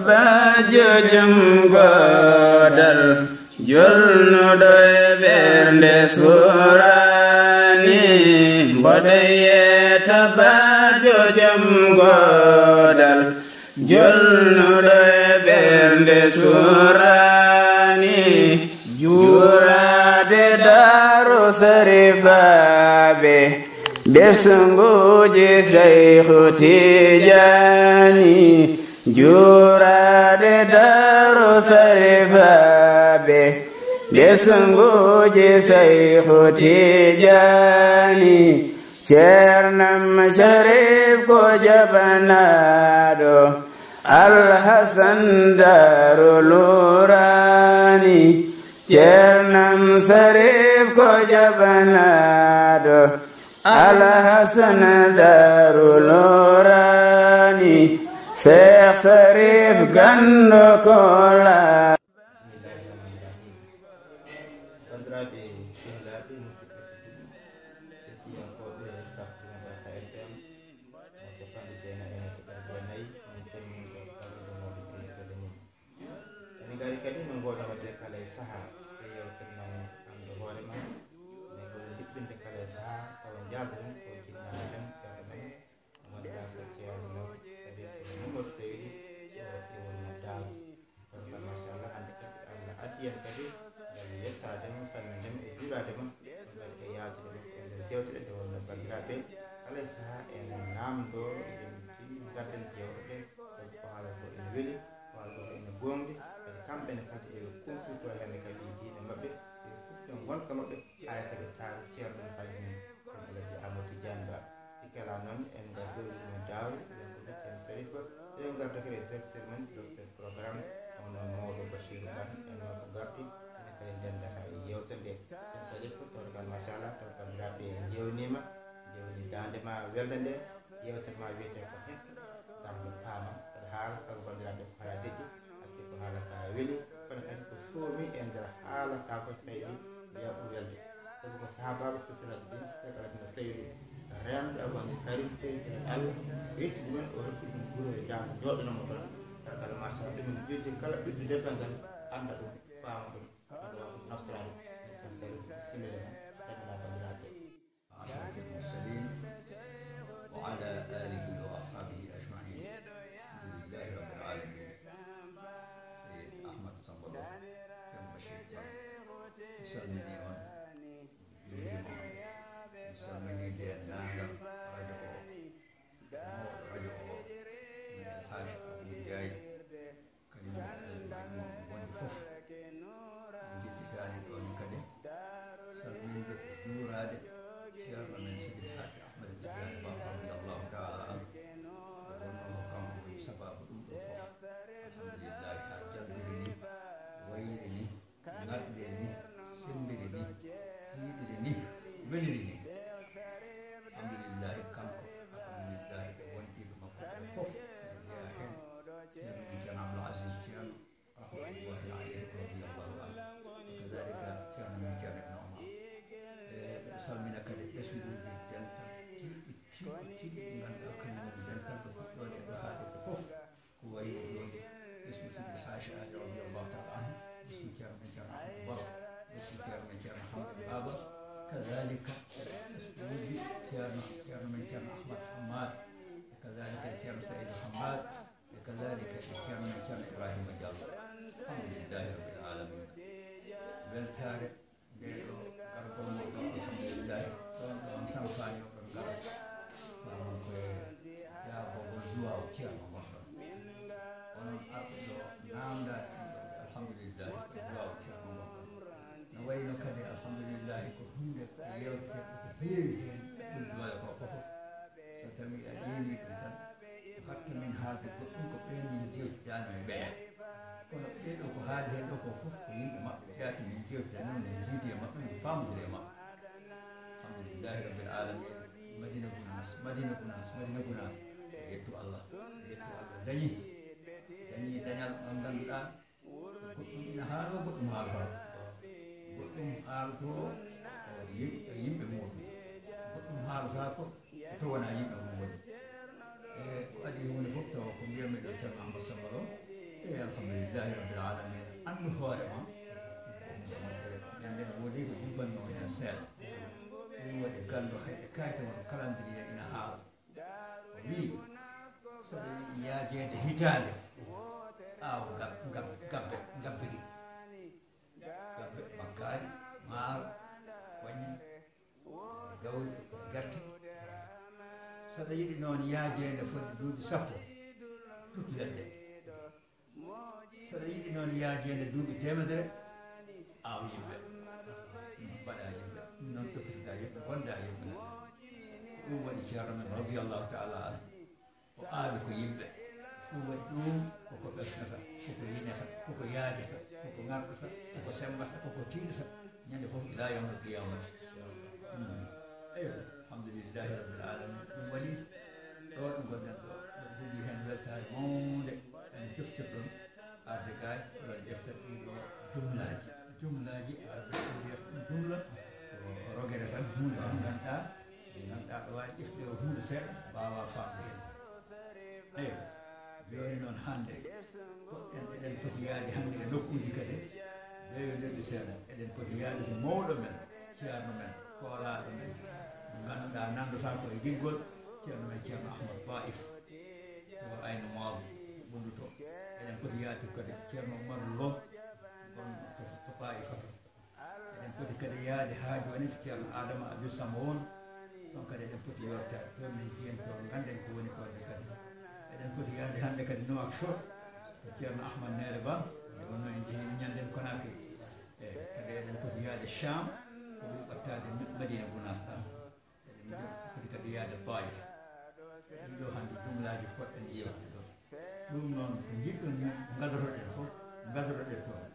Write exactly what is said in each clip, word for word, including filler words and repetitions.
Baajo jom goodal, jolnuɗo e ɓernde suuraani. Mboɗo yeeta baajo jom goodal, jolnuɗo e ɓernde suuraani. Juuraade Daaru Sarifaaɓe, ɓesnguuji Seyku Tijaani. Juuraade Daaru Sarifaaɓe, ɓesnguuji Seyku Tijaani. Ceernam Sharif ko jaɓanaaɗo, Alhasan Daaru Luuraani. Ceernam Sharif ko jaɓanaaɗo, Alhasan Daaru Luuraani. Seex Sharif ganndo ko laa. Bismillaahi rahmaani rahiim. Banndiraaɓe sehilaaɓe, musidɓe tedduɓe, hettiyankooɓe safo F M, mo cappanɗe jeenayi e toɓɓere jeenayi, min calminii on, kala ɗo mawɗo e galle mum. En ngari kadi no ngoɗon waɗde kala e sahaa e yeewtere men Anndu Hoore Maa, nde ngol liɓɓinde kala e sahaa, tawa njaadaɗen ko jinnaaɗo men, ceerno men, mo ngannduɗaa ko ceerno kadi ko Mamadou Seydou, o e wonno Daaw. Kono kam, machallah, hannde kadi Allah addi en kadi ngal yettaade mo, salminde mo e juuraade mo, ɗum kadi e yaltude makko e nder jeewte ɗe, nde wonno banndiraaɓe kala e sahaa ene naamndoo, eɗen tinno ngadden jeewte ɗe, tawi ko haalata ko ene weli, ko haalata ko ene goongɗi, kadi kamɓe ne kadi eɓe kumpitoo heen kadi diine maɓɓe, eɓe kumpitoo ngonka maɓɓe, haa e kadi taari ceerno men, haalde men, kono Alhaji Amadou Tidiane Ba. Sikke alaa noon, en ngardowi mo Daaru, ɗum ko Ceerno Sharif Ba. Eɗen ngarda kadi e directeur men, directeur programme, hono mawɗo Bachirou Kane, en noon ko gardi, enen kadi ndendata e yeewtere nde. Ceerno Sharif, tawde kala, machallah, taw banndiraaɓe njeewniima, njeewni daande ma welde nde, yeewtere ma wiyetee ko Hetto, ngam mi faama, saɗa haala, sabu banndiraaɓe ko haala deƴƴi, hakke ko haala ka weli, kono kadi ko soomi e nder haala ka ko tawi ɗum, wiya ko welde. Sabu ko sahaabaaɓe sesiraaɓe ɗin, sesiraaɓe no tawi ɗum. Reemɓe woni Karim, pellital Allah, o yetti ɗumen, o rokki ɗum guro e jaango, jooɗanoo mo toon. Kala, kala, machallah, ɗum en jojji kala ɓiɗɗo debbo ngal, annda ɗum, faama ɗum, annda ɗum, naftora ɗum. En tan sari, bisimilla ma, salmina banndiraaɓe. أشرف المرسلين وعلى آله وأصحابه أجمعين. الحمد لله رب العالمين. Seydi Ahmadu Samba Lo, Ceerno Bachir Fall, mi salminii on, mi juuriima on, mi salminii denndaangal rajo o, mawɗo rajo o, mi El Hadj Abou Ndiaye, kañum e almuɓe mum wonɓe fof. En njettitaani ɗoon kadi salminde e juuraade ceerno men Seydi El Hadj Ahmad Tidiane Ba radiyallahu taala anhu. Nde wonnoo ko kanko woni sabaabu ɗum ɗo fof. Alhamdulillahi, haa jalbiri ni, wayiri ni, ŋarɗiri ni, semmbiri ni, tiiɗiri ni, weliri ni. Alhamdulillahi, kanko, alhamdulillahi, e wondiiɓe makko ɓe fof, nde jeyaa heen ceerno men Ceerno Abdoul Aziz Ceerno, rahmatullahi alayhi, radiyallahu anhu. Wa kadhalika ceerno men Ceerno Ibn Omar. E, mbeɗa salmina kadi ɓesnguuji dental, tiiɗɗi, tiiɗɗi, tiiɗɗi, ɗi ngannduɗaa kañum woni dental ɗo fuɗɗoode e ɗo haaɗirde fof. Ko wayi no jooni, ɓesngu Seydi El Hadji Ali radiyallahu taala anhu, ɓesngu ceerno men Ceerno Amadou Baro, ɓesngu ceerno men Ceerno Hamdou Baba, kadhalika ɓesnguuji ceerno, ceerno men Ceerno Ahmad Hammad, e kadhalika ceerno Saïdou Hammad, e kadhalika e ceerno men Ceerno Ibrahima Diallo. Alhamdulillahi rabbil alamin. Weltaare nde ɗo gargol mon ɗo, alhamdulillahi, ɗon ɗo on tampaani oɗon ngara. Faamon ko e jaabogol duwaaw ceerno ngonɗon. Onon arɓe ɗo naamndaade ɗum ɗo, alhamdulillahi, ko duwaaw ceerno ngonɗon. No wayno kadi, alhamdulillahi, ko huunde ko yeewteteeɗo ko heewi heen, ko ɓuri doole ko fof. So tawii a ƴeewii ɗum tan, ko hatta min haalde goɗɗum, ko ɓeen min njeewtidaano e ɓeya. Kono ɓee ɗoo ko haali heen ɗoo ko fof ko yimɓe maɓɓe jaati, min njeewtida noon, min njiidi e maɓɓe, min paamodiri e maɓɓe. Alhamdulillahi rabbil alamin. Madina Gunaas, Madina Gunaas, Madina Gunaas. Ko yettu Allah, ko yettu Allah dañi, dañi dañal ngal ngannduɗaa, goɗɗum ina haaloo, goɗɗum haalataako. Goɗɗum haalotoo ko yim-, e yimɓe muuɗum. Goɗɗum haalataako e to wonaa yimɓe mum woni. E ko adii huunde fof, tawa ko mbiyatmi ɗo Ceerno Amadou Samba Lo, Alhamdulillahi rabbil alamin. Anndu hoore ma. Ñande woodi ko jubbanno on hen seeɗa. Ɗum waɗi ganndo hayɗe kayta won calendrier ina haala. O wii, saɗa yiɗi yaajeede hitaande, aaw gab-, gab-, gabbe, gabbe ɗi. Gabbe, makkaari, maaro, koñe, gawri, gerte. Saɗa yiɗi noon yaajeende fodde duuɓi sappo, tut leɗɗe. Saɗa yiɗi noon yaajeende duuɓi teemedere, aaw yimɓe. Mbaɗa yimɓe. Noon toppitoɗa yimɓe, ngonda yimɓe. Ko ɗum waɗi Ceerno men radiyallahu taala anhu. O aawi ko yimɓe. Ɗum waɗi ɗum koko ɓesnata, koko yiñata, koko yaajata, koko ŋarɗata, koko semmbata, koko tiiɗata. Ñande fof ila yawmal qiyamati. Hmm. Eywa, alhamdulillahi rabbil alamin. Ɗum waɗi ɗo ɗo ngonɗen ɗo, mboɗo jogii heen weltaare mawnde, en coftirɗon arde gaay, oɗon ƴefta ɗii ɗo jumlaaji. Jumlaaji, arde ɗum mbiyata ɗum jumla, ko rogere tan, huunde on ngannduɗaa, ngannduɗaa ɗo waawi ƴefde o huunde seeɗa, mbaawa faamde heen. Eywa, jooni noon hannde, poɗɗen, eɗen poti yaade hannde e nokkuuji kadi, beeyodirɗi seeɗa. Eɗen poti yaade to mawɗo men, ceerno men, koolaaɗo men, mo ngannduɗaa nanndotaa ko e giggol, ceerno men, ceerno Ahmad Taif, to Aynu Maadi, to Ɓunndu to. Eɗen poti yaade kadi ceerno Umaru Lo, gonɗo to, to Taifa to. Eɗen poti kadi yaade haa jooni to ceerno Adama Abdul Samad won. Ɗon kadi eɗen poti yottaade toon, min njiyen toon, ngannden ko woni ko waɗde kadi. Eɗen poti yaade hannde kadi Nouakchott, to ceerno Ahmad Neere Ba, nde wonnoo en njehii ñannden Conakry. E kadi eɗen poti yaade Cham, ko ɓuri ɓattaade Madina Gunaas ɗam. Eɗen poti kadi yaade Taif. Ɗii ɗo hannde jumlaaji poɗɗen yewtude ɗo. Ɗum noon ko njiɗɗon min, ko ngadotoɗen fof, ngadotoɗen toon.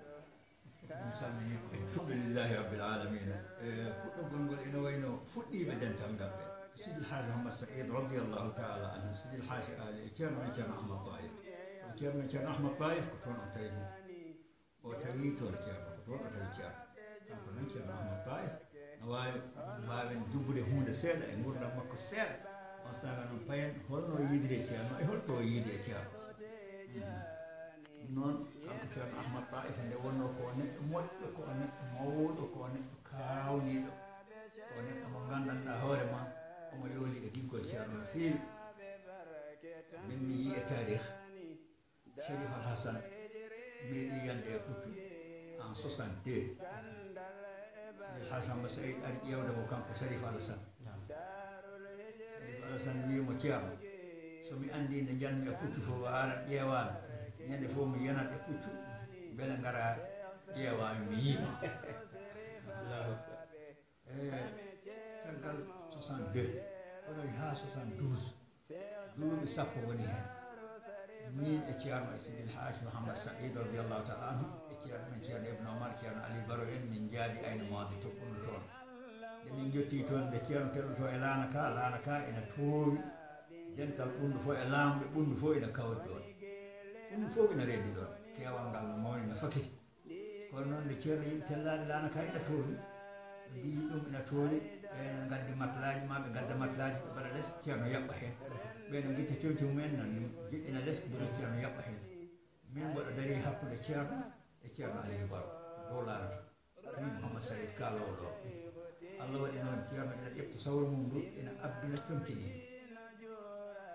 Ɗum salmini ko alhamdulillahi rabbil alamin. E puɗɗogol ngol ina wayno fuɗɗiiɓe dental ngal ɓe. Sidi El Hadj Mouhammad Saïd radiyallahu taala anhu, Sidi El Hadj Ali, e ceerno men ceerno Ahmad Taif. Kono ceerno men ceerno Ahmad Taif ko toon o tawi mo. O tawi toon ceerno, ko toon o tawi ceerno. Kanko noon ceerno Ahmad Taif, no waawi, mbaawen jubbude huunde seeɗa e nguurndam makko seeɗa. On saaga noon payen, holno o yiidiri e ceerno, e holto o yiidi e ceerno. Hmm. Ɗum noon, kanko ceerno Ahmad Taif, nde wonnoo ko o neɗɗo moƴƴo, ko o neɗɗo mawɗo, ko o neɗɗo kaawniiɗo, ko o neɗɗo mo nganndanɗaa hoore ma, omo yooli e giggol ceerno no feewi. Min mi yii e taarih, Cherif Al Hassan meeɗi yande e puccu en soixante-deux. Sidi El Hadj Mouhammad Saïd ari ƴeewde mo, kanko Cherif Al Hassan. Cherif Al Hassan wii mo, "Ceerno, so mi anndi nde njanmi e puccu fof, o arat ƴeewaami. Ñande fof mi yanat e puccu, mbele ngara ƴeewaami, mi yiima." Allahu Akbar. E caggal soixante-deux, oɗo haa soixante-douze, duuɓi sappo woni heen. Min e ceerno e Sidi El Hadj Mouhammad Saïd radiyallahu taala anhu, e ceerno men ceerno Ibn Omar, ceerno Ali Baro en, min njaadi Aynu Maadi to Ɓunndu toon. Nde min njotti toon, nde ceerno teɗoto e laana ka, laana ka ina toowi. Dental Ɓunndu fof e laamɓe Ɓunndu fof ina kawri ɗoon. Ɓunndu fof ina renndi ɗoon. Keewal ngal no mawni, no fakiti. Kono noon, nde ceerno yiɗi tellaade laana ka ina toowi, ɓe mbiyi ɗum ina toowi, ɓe ene ngaddi matlaaji, ma ɓe ngadda matlaaji, ɓe mbaɗa les, ceerno yaɓɓa heen. Ɓe ene ngitta comci mumen, nan joƴƴina les, mbona ceerno yaɓɓa heen. Min mboɗo darii hakkunde ceerno e ceerno Aliyu Baro, dow laana to. Min Mouhammad Saïd kaaloowo ɗo. Allah waɗi noon, ceerno ina ƴefti sawru mum ndu, ina abbina comci ɗi.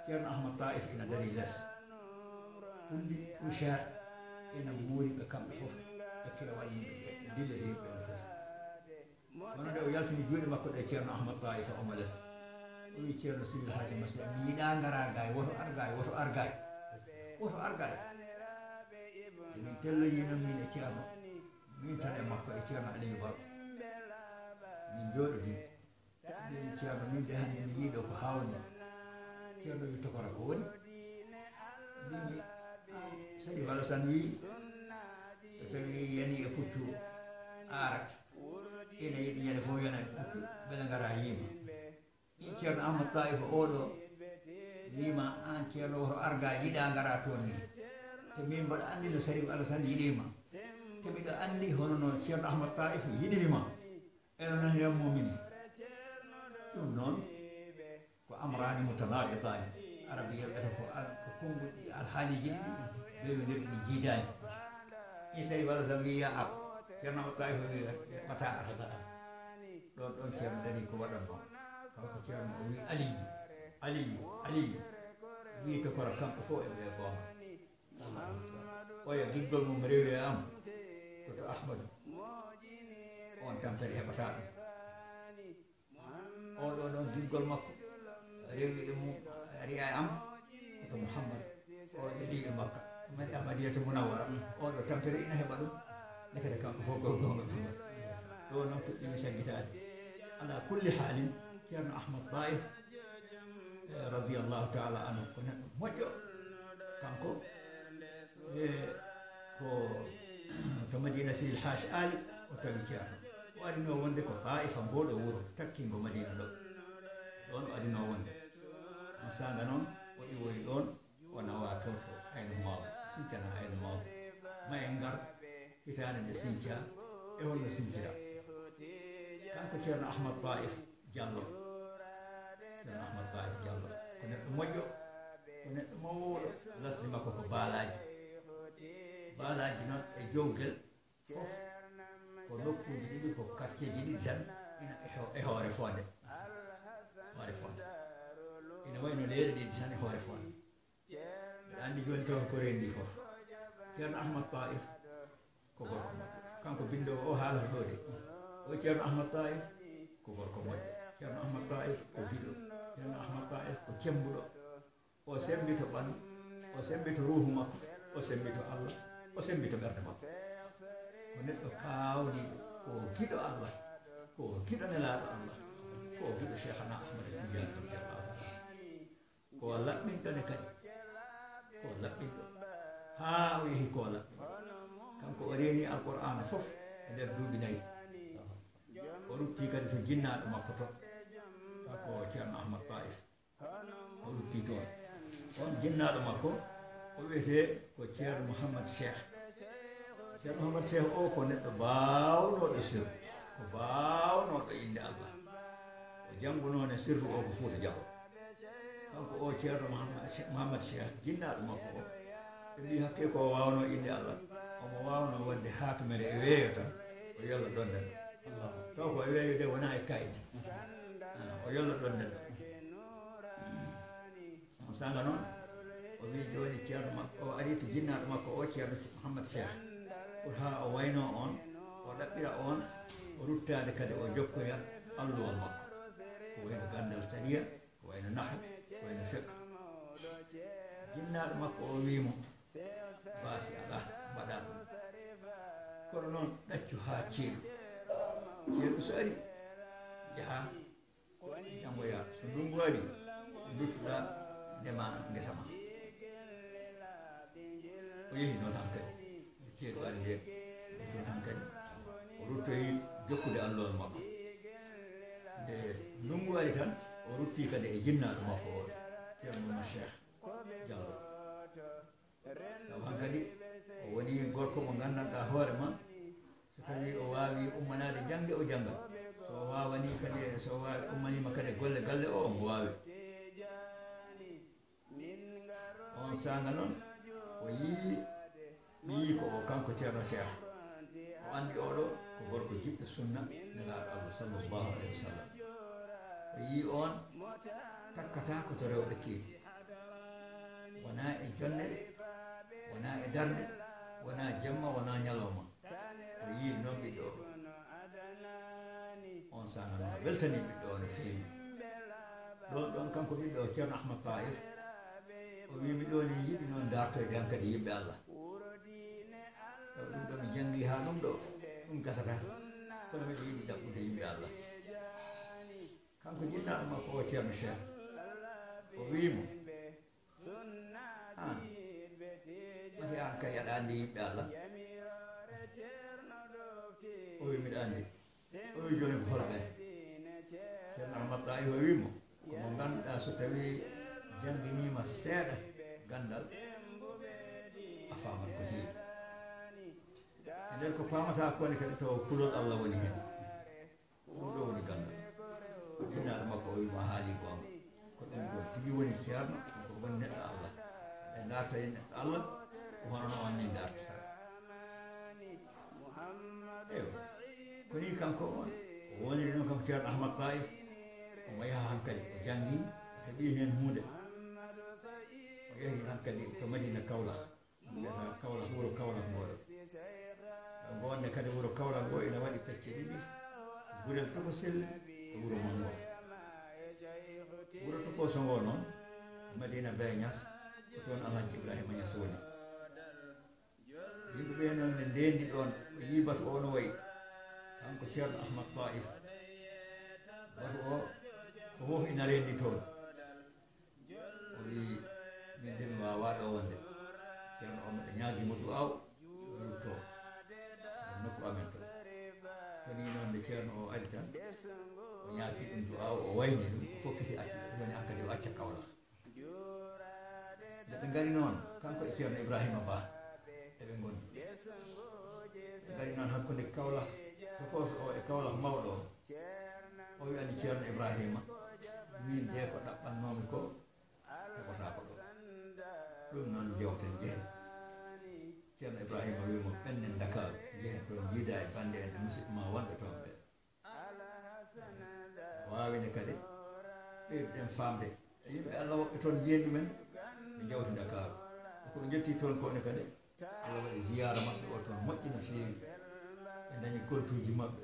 Ceerno Ahmad Taif ina darii les. Tulli, poussière, ina nguuri ɓe kamɓe fof, ɓe keewani yimɓe ɓe, ɓe dilliri yimɓe no foti. Kono nde o yaltini juuɗe makko ɗe, ceerno Ahmad Taif omo les. O wi, "Ceerno Sidi El Hadj Mouhammad Saïd, mi yiɗaa ngaraa gaay, woto ar gaay, woto ar gaay, woto ar gaay." Nde min telloyii noon, min e ceerno, min tan e makko e ceerno Aliyu Baro. Min njooɗodii. Mbimi, "Ceerno, min de hannde mi yii ɗo ko haawnii." Ceerno wi, "Tokora ko woni?" Mbimi, "Ah, Cherif Alassane wii, so tawii yanii e puccu, aarat. Ina yiɗi ñande fof yana e puccu, mbele ngara yiima." Wi ceerno Ahmad Taif oɗo, wiima, "Aan ceerno, woto ar ga, yiɗaa ngara toon ni. Te min mboɗo anndi no Cherif Alassane yiɗii ma. Te miɗo anndi hono no ceerno Ahmad Taif yiɗiri ma. Eno nani yam momini." Ɗum noon ko amraani mutanaaqidaani. Arabiya wiyata ko al-, ko konnguɗi alhaaliiji ɗiɗi. Ɓeynondirɗi ɗi jiidaani. Isari walla sam wiya a, Ceerno Ahmad Taif o wiya ɓata atata an. Ɗon ɗon Ceerno dañi ko waɗan mo. Kanko Ceerno o wi Aliyu, Aliyu, Aliyu. Wi to kora kamɓe fof e ɓe goonga. Oya giggol mum rewi e am ko to Ahmadu. On tampere heɓata ɗum. Oɗo ɗon giggol makko rewi e mum, ari e am ko to Muhammad. O ɓe ɗiɗo Makka mari Ahmadiyatu Munawwara. Oɗo tampere ina heɓa ɗum. Nekete kanko fof ko goonga ɗum. Ɗo noon fuɗɗimi saggitaade. Ala kulli haalin, Ceerno Ahmad Taif, eh, radiyallahu taala anhu, ko neɗɗo moƴƴo. Kanko, eh, ko to Madina Seydi El Hadj Ali o tawi Ceerno. O adinoo wonde ko Taifa, ngoo ɗo wuro takkingo Madina ɗo. Ɗoon o adinoo wonde. On saanga noon, o iwoyi ɗoon, o nawa to, to Aynu Mawdo, sincana Aynu Mawdo. Ma en ngar hitaande nde sinca, e holno sincira. Kanko Ceerno Ahmad Taif Jallo. Ceerno Ahmad Taif Jallo. Ko neɗɗo moƴƴo, ko neɗɗo mawɗo. Lasli makko ko Baalaaji. Baalaaji noon e Jowgel fof ko nokkuuji ɗiɗi, ko quartier ji ɗiɗi tan ina e ho-, e Hoore Fonde. Hoore Fonde. Ina wayi no leyɗe ɗiɗi tan e Hoore Fonde. Mbeɗa anndi jooni taw ko renndi fof. Ceerno Ahmad Taif ko gorko moƴƴo. Kanko binndoowo o haalata ɗo de. O Ceerno Ahmad Taif ko gorko moƴƴo. Ceerno Ahmad Taif ko giɗo. Ceerno Ahmad Taif ko cemmbuɗo. O semmbito ɓanndu, o semmbito ruuhu makko, o semmbito Allah, o semmbito ɓernde makko. Ko neɗɗo kaawɗiiɗo, ko giɗo Allah, ko giɗo Nelaaɗo Allah, ko giɗo Cheikhana Ahmad Tidiane radiyallahu taala anhu. Ko laɓɓinɗo ne kadi, ko laɓɓinɗo. Haa o yehi ko laɓɓinɗo. Kanko o reeni Alqur'aana fof e nder duuɓi nayi. O rutti kadi to jinnaaɗo makko to, kanko Ceerno Ahmad Taif. O rutti toon. On jinnaaɗo makko, o wiyetee ko Ceerno Mouhammad Cheikh. Ceerno Mouhammad Cheikh o ko neɗɗo baawnooɗo sirru, ko baawnooɗo innde Allah. O janngunoo ne sirru o ko Fuuta Jallo. Kanko o Ceerno Mouhammad Che-, Mouhammad Cheikh, jinnaaɗo makko o, ɓe mbii hakkee ko o waawnoo innde Allah. Omo waawnoo waɗde haatumere e weeyo tan, o yolla ɗon neɗɗo. Taw ko e weeyo de, wonaa e kayit. Ah, o yolla ɗon neɗɗo. On saanga noon, o wii jooni ceerno makko, o ari to jinnaaɗo makko o, Ceerno Mouhammad Cheikh, pour haa o waynoo on, o ɗaɓɓira on, o ruttaade kadi o jokkoya alluwal makko. Ko wayno ganndal sariya, ko wayno nahwu, ko wayno fiqh. Jinnaaɗo makko o wii mo, baasi alaa, mbaɗaa ɗum. Kono noon, ɗaccu haa ceeɗu. Ceeɗu so ari, njahaa. Janngoya, so ndunngu waɗi, nduttuɗaa, ndema ngesa ma. O yehi noon hankadi. Nde ceeɗu ari ndeen, o yehi noon hankadi. O ruttoyi jokkude alluwal makko. Nde ndunngu ari tan, o rutti kadi e jinnaaɗo makko o, Ceerno Mouhammad Cheikh Jallo. Taw hankadi o woni gorko mo nganndanɗaa hoore ma, so tawii o waawii ummanaade jaŋde, o jannga. So o waawanii kadi, so o waawi, ummaniima kadi golle galle o, omo waawi. On saanga noon, o yii ɓiyiiko o, kanko Ceerno Cheikh. O anndi oɗo ko gorko jiɗɗo sunna Nelaaɗo Allah sallallahu alayhi wa sallam. O yii on takkataa ko to rewɓe keedi. Wonaa e jonne ɗe, wonaa e darnde, wonaa jemma, wonaa ñalawma. O yiiri noon ɓiɗɗo o. On saanga noon, o weltanii ɓiɗɗo o no feewi. Ɗoon, ɗoon kanko ɓiɗɗo o, Ceerno Ahmad Taif, o wii mi ɗoon, mi yiɗi noon dartoyde hankadi yimɓe Allah. Taw ɗum ɗo mi janngi haa ɗum ɗo, ɗum gasataa. Kono miɗo yiɗi ɗaɓɓude yimɓe Allah. Kanko jinnaaɗo makko o, Ceerno Cheikh, o wii mo, aan, mate aan kay aɗa anndi yimɓe Allah? O wii miɗo anndi. O wii jooni ko holɓe? Ceerno Ahmad Taif o wii mo, ko mo ngannduɗaa so tawii jannginiima seeɗa ganndal, a faamat ko heewi. E nder ko paamataa ko ne kadi tawa kulol Allah woni heen. Ɗum ɗo woni ganndal. Jinnaaɗo makko o wii mo a haalii goonga. Ko ɗum ɗo tigi woni ceerno, ko woni neɗɗo Allah. So ɓe ngarta e neɗɗo Allah, Ko hono no on ni dartata. Eyo, ko ni kanko on, o woniri noon kanko Ceerno Ahmad Taif. Omo yaha hankadi, o janngi, o heɓi heen huunde. O yahi hankadi to Madina Kawlax. Mbiyata Kawlax, wuro Kawlax ngoo ɗo. Ɗo ngo wonde kadi wuro Kawlax ngoo ina waɗi pecce ɗiɗi, Gurel Tokosel e wuro Manngo. Wuro Tokoso ngoo noon, Madina Baye Niass, ko toon Alhaji Ibrahima Niass woni. Yimɓe ɓee noon ne ndeendi ɗoon, o yii batu o no wayi. Kanko Ceerno Ahmad Taif, batu o fof ina reendi toon. O wii, "Min de mi waawaa ɗo wonde." Ceerno Omar ñaagii mo du'aaw, o ruttoo nokku amen to. Ko nii noon nde Ceerno o ari tan, o ñaagii ɗum du'aaw, o wayni ɗum, o fokkiti accu, woni hankadi o acca Kawlax. Nde ɓe ngari noon, kanko e Ceerno Ibrahima Ba, eɓe ngondi. Ɓe ngari noon hakkunde Kawlax, Tokoso o e Kawlax mawɗo o. O wi'ani Ceerno Ibrahima, "Min de ko ɗaɓɓannoomi ko, heɓotaako ɗo. Ɗum noon jewten, njehen." Ceerno Ibrahima wi'i mo, "Ɓennen Ndakaaru, njehen toon, njiida e bannde en e musidɓe ma wonɓe toon ɓe." Waawine kadi, ɓeyduɗen faamde e yimɓe Allah woɓɓe toon, njiyen ɗumen, ɓe njawti Ndakaaru. Ko ɓe njetti toon ko ne kadi, Allah waɗi ziyaara maɓɓe o toon moƴƴi no feewi. Ɓe ndañi koltuuji maɓɓe.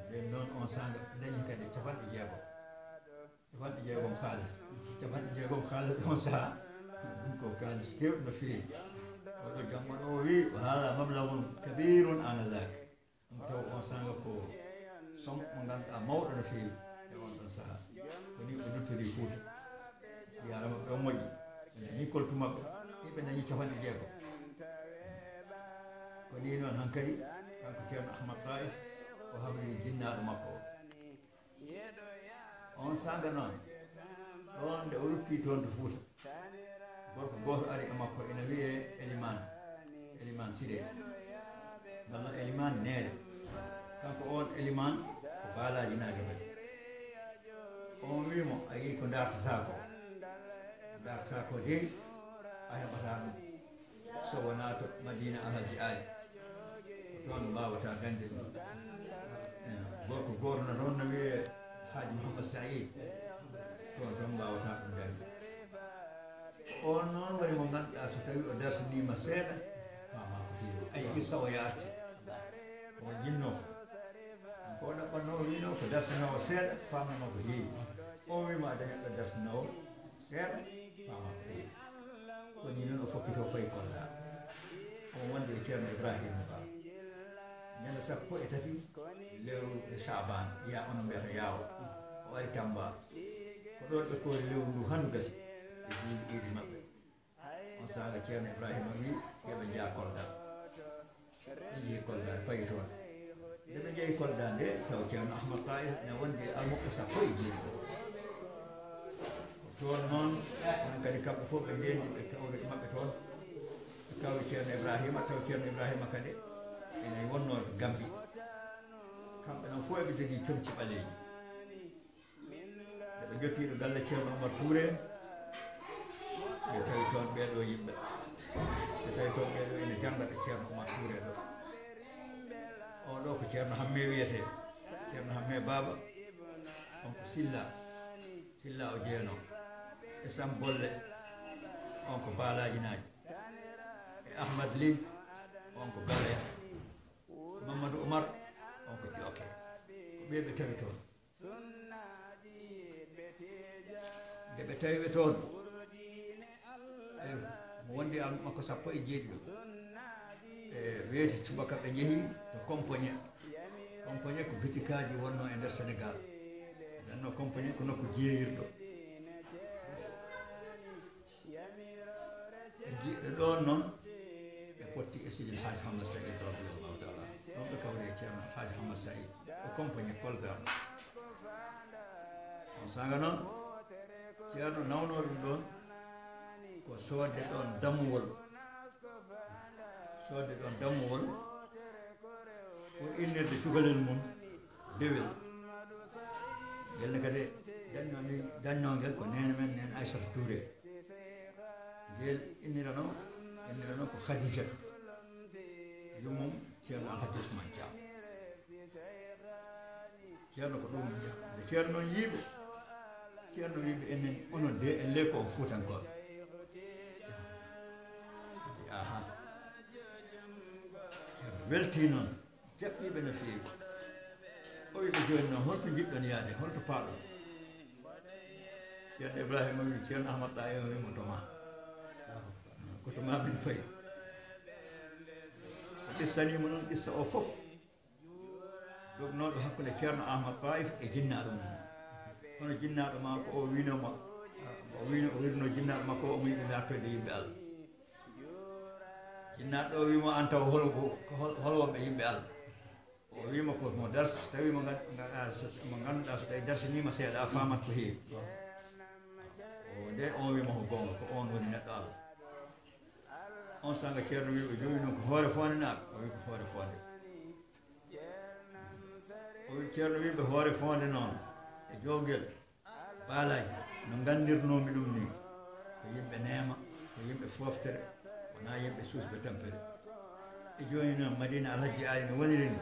Nden noon on saanga ɓe ndañi kadi capanɗe jeegom. Capanɗe jeegom kaalis. Capanɗe jeegom kaalis on sahaa. Ɗum ko kaalis keewɗo no feewi. Oɗo janngo ɗo o wii, "Wa haaza mablaghun kabiirun aanadaak." Ɗum taw on saanga ko somme mo ngannduɗaa mawɗo no feewi e on ɗon sahaa. Ko nii ɓe nduttori Fuuta. Ziyaara maɓɓe o moƴƴi. Ɓe ndañi koltu maɓɓe. Ɓe ndañi capanɗe jeegom. Ko nii noon hankadi, kanko Ceerno Ahmad Taif, o habriri jinnaaɗo makko o. On saanga noon, ɗoon nde o rutti toon to Fuuta, gorko gooto ari e makko, ina wiyee Elimaan, Elimaan Siree, walla Elimaan Neere. Kanko oon Elimaan ko Baalaaji Naage waɗi. On wii mo, "A yii ko ndaartataa ko? Ndaartataa ko dey, a heɓataa ɗum so wonaa to Madiina Alhaji Aali. Ko toon mbaawata dañde ɗum." Eh, gorko gooto no toon no wiyee Haaji Mouhammad Saïd. Toon, toon mbaawata ɗum dañde. Ko oon noon woni mo ngannduɗaa, so tawii o dartiniima seeɗa, faamaa ko feewi. Ay, qissa o yaarti. O jinnoo. Ko o ɗaɓɓatnoo, o wiinoo ko dartinoowo seeɗa, faamnanoo ko heewi. O wiima a dañat ɗo dartinoowo seeɗa, faamaa ko heewi. Ko nii noon o fokkitoo fayi Kolda. Omo wondi e Ceerno Ibrahima Ba. Ñande sappo e tati lewru Saabaan, yaa onon mbiyata yaawo. O ari Tamba. Ko ɗoon ɓe koori lewru ndu handu gasi. Ɓe juuli iidi maɓɓe. On saanga Ceerno Ibrahima wii, "Yo ɓe njah Kolda." Ɓe njehi Kolda, ɓe payi toon. Nde ɓe njehi Kolda nde, taw Ceerno Ahmad Taif ina wondi e almuɓɓe sappo e jeeɗiɗo. Ko toon noon, onon kadi kamɓe fof ɓe ndeendi, ɓe kawri e maɓɓe toon. Ɓe kawri Ceerno Ibrahima, taw Ceerno Ibrahima kadi ina wonnoo Gambi. Kamɓe noon fof eɓe njogii comci ɓaleeji. Nde ɓe njottii ɗo galle Ceerno Omar Touré, ɓe tawi toon ɓee ɗoo yimɓe. Ɓe tawi toon ɓee ɗoo ina jannga ɗo Ceerno Omar Touré ɗo. Oo ɗoo ko Ceerno Hammee wiyetee. Ceerno Hammee Baaba, on ko Silla. Silla o jeenoo. E Sam Bolle, on ko Baalaaji Naaji. E Ahmad Ly, on ko Galoya. Mamadou Oumar, on ko Jooke. Ko ɓee ɓe tawi toon. Nde ɓe tawi ɓe toon, eyo, mo wondi e almuɓɓe makko sappo e jeeɗiɗo. Ɓe weeti subaka, ɓe njehi to Compagne. Compagne ko bitikaaji wonnoo e nder Senegaal. Nden noon Compagne ko nokku jeeyirɗo. Ɓe nji-, ɓe ɗoon noon, ɓe potti e Seydi El Hadji Hammad Saïd radiyallahu taala anhu. Ɗoon ɓe kawri e Ceerno El Hadji Hammad Saïd, o Compagne Kolda. On saanga noon, Ceerno nawnoo ɗum ɗoon ko soodde ɗoon dammuwol. Soodde ɗoon dammuwol pour innirde cukalel mum dewel. Ngel ne kadi dañnoo ni, dañnoo ngel ko neene men, neen Aissata Touré. Ngel inniranoo Innira noon ko Khadijatu. Yummum Ceerno Alhaji Ousmane Thiam. Ceerno ko ɗum nde Ceerno noon yiiɓe. Ceerno wiiɓe enen onon de en le ko on Fuutankooɓe. Aha. Ceerno weltii noon. Jaɓɓiiɓe no feewi. O wi ɓe jooni noon, holto njiɗɗon yaade, holto paaɗon? Ceerno Ibrahima wi, Ceerno Ahmad Taye o wi mo to ma. Ko to ma min payi. O qissanii mo noon qissa o fof. Dognooɗo hakkunde Ceerno Ahmad Taif e jinnaaɗo mum. Hono jinnaaɗo ma ko o wiino mo, o wiino, o wirno jinnaaɗo makko o, omo yiɗi dartoyde yimɓe Allah. Jinnaaɗo o wi mo, an taw hol, ko hol, hol wonɓe yimɓe Allah? O wi mo ko mo darsi, so tawi mo gan-, ga-, a, so, mo ngannduɗaa so tawi darsiniima seeɗa a faamat ko heewi. O nde on wi mo ko goonga, ko on woni neɗɗo Allah. On sanga Ceerno wi ɓe jooni noon ko hoore foonde naa? O wi ko hoore foonde. O wi Ceerno wi ɓe hoore foonde noon e Jowgel. Baalaaji, no nganndirnoomi ɗum ni, ko yimɓe neema, ko yimɓe fooftere, wonaa yimɓe suusɓe tampere. E jooni noon, Madina Alhajji Aali no woniri ni,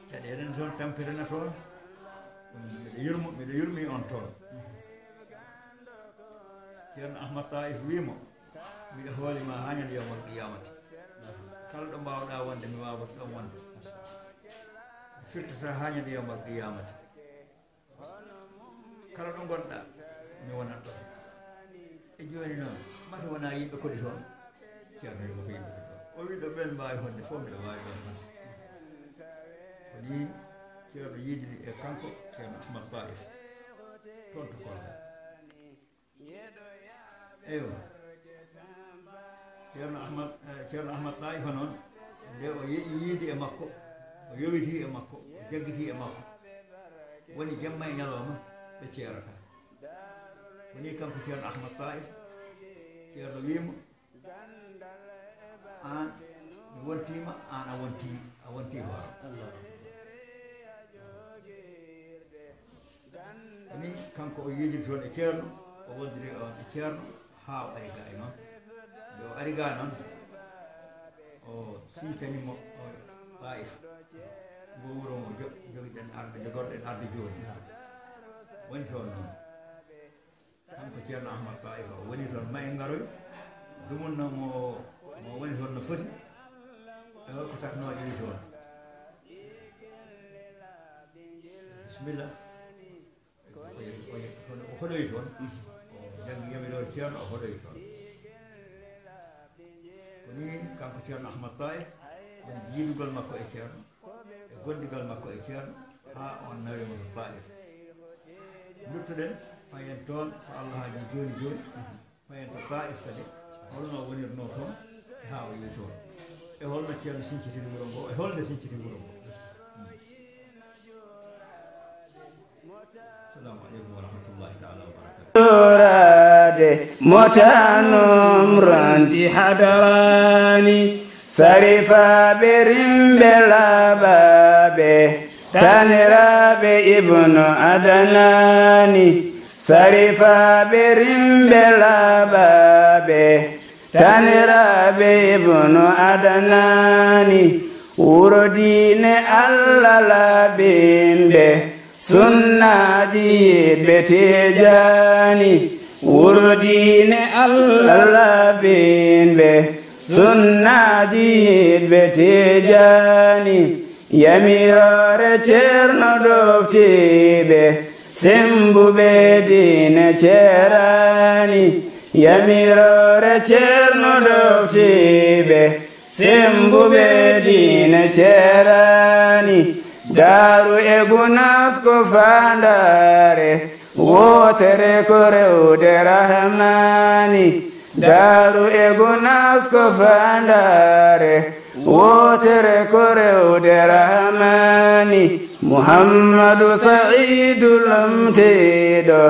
caɗeele no toon, tampere na toon. Ɗum miɗo yurmo, miɗo yurmi on toon. Ceerno Ahmad Taif wii mo, miɗo hooli ma haa ñande yawmal qiyamati. Kala ɗo mbaawɗaa wonde, mi waawat ɗon wonde. Mi firtata haa ñande yawmal qiyamati. Kala ɗo ngonɗa, mi wonat ɗon. E jooni noon, mate wonaa yimɓe koɗi toon? Ceerno wi mo ko yimɓe koɗi toon. O wi ɗo ɓeen mbaawi honde fof, miɗo waawi ɗon honde. Ko nii Ceerno yiidiri e kanko, Ceerno Ahmad Taif, toon to Kolda. Eywa. Ceerno Ahmad, eh, Ceerno Ahmad Taif noon, nde o yeeƴi yiidi e makko, o yowitii e makko, o jaggitii e makko. Woni jemma e ñalawma, ɓe ceerata. Woni kanko Ceerno Ahmad Taif, Ceerno wii mo, aan, mi wontiima, aan a wontii, a wontii hooram. Woni kanko o yiidiri toon e Ceerno, o wondiri on e Ceerno haa o ari ga e noon. Nde o ari ga noon, o sincani mo o Taif. Ngo wuro ngo jo-, jogiɗen arde, jogorɗen arde jooni. Woni toon noon. Kanko Ceerno Ahmad Taif o woni toon, ma en ngaroy. Dumunna mo, mo woni toon no foti. E holko takno iwi toon. Bisimilla. O, o, o, o hoɗoyi toon. O janngi yamiroore Ceerno, o hoɗoyi toon. Ko nii kanko Ceerno Ahmad Taif woni jiidugol makko e Ceerno, e gondigal makko e Ceerno, haa on nawi mo to Taif. Nduttoɗen, payen toon ko Allah haaji jooni jooni. Payen to Taif kadi, holno wonirno toon, e haa o yehi toon. E holno Ceerno sincitiri wuro ngo, e holnde sinciti wuro ngo. Assalamu aleykum wa rahmatullahi taala wa barakatuh. Ɗoraade mo tanum ronti hadarani, sarifaaɓe rimɓe laaɓaaɓe, taniraaɓe Ibnu Adanaani, sarifaaɓe rimɓe laaɓaaɓe, taniraaɓe Ibnu Adanaani, wuro diine Allah laaɓinɓe, sunnaaji yiɗɓe Tijaani, wuro diine Allah laaɓinɓe, sunnaaji yiɗɓe Tijaani, yamiroore Ceerno ɗoftiiɓe, sembuɓe diine Ceeraani, yamiroore Ceerno ɗoftiiɓe, sembuɓe diine Ceeraani. Daaru e Gunaas ko faandaare wootere, ko rewde Rahmaani. Daaru e Gunaas ko faandaare wootere, ko rewde Rahmaani. Muhammadu Sa'iidu lomtiiɗo.